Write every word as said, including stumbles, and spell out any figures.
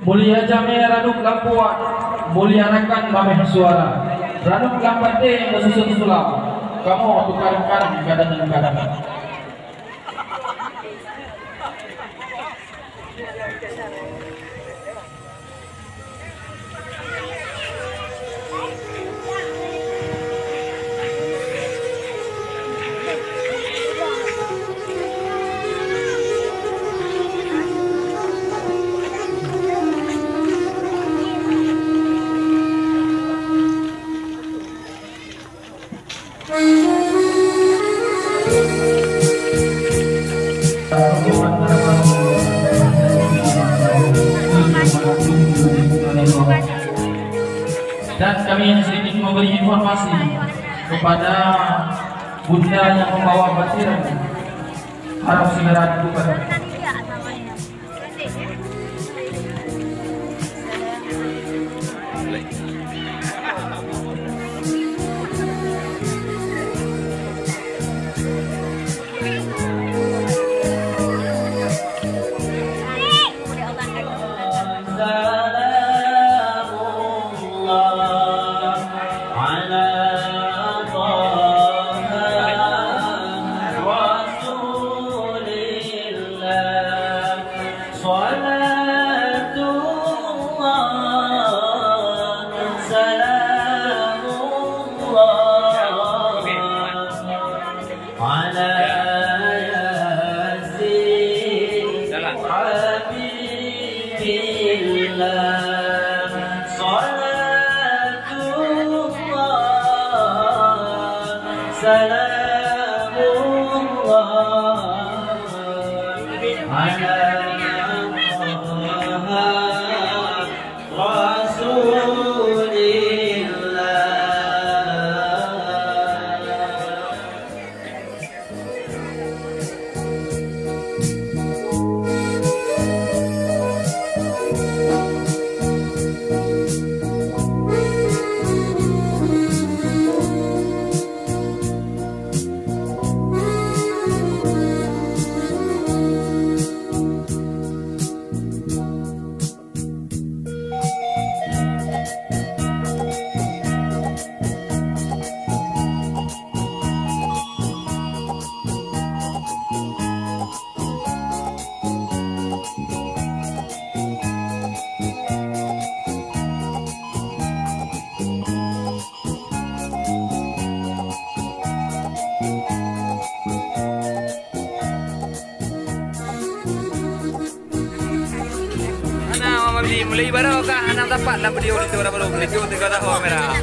Mulia jamé ranup lam puan, mulia rakan mamèh suara. Ranup lam batèe meususun sulam, kamoe tukarkan kadang-kadang. Dan kami sedikit memberi informasi kepada bunda yang membawa batiran, harap segera dibuka. سلام الله على طه رسول الله. صلاة الله، سلام الله على ياسين حبيب الله. صلاة الله، سلام الله على طه رسول الله. Hana mama bili mulai baru kah, hana dapat lam video itu, baru beli itu tiga tahun merah.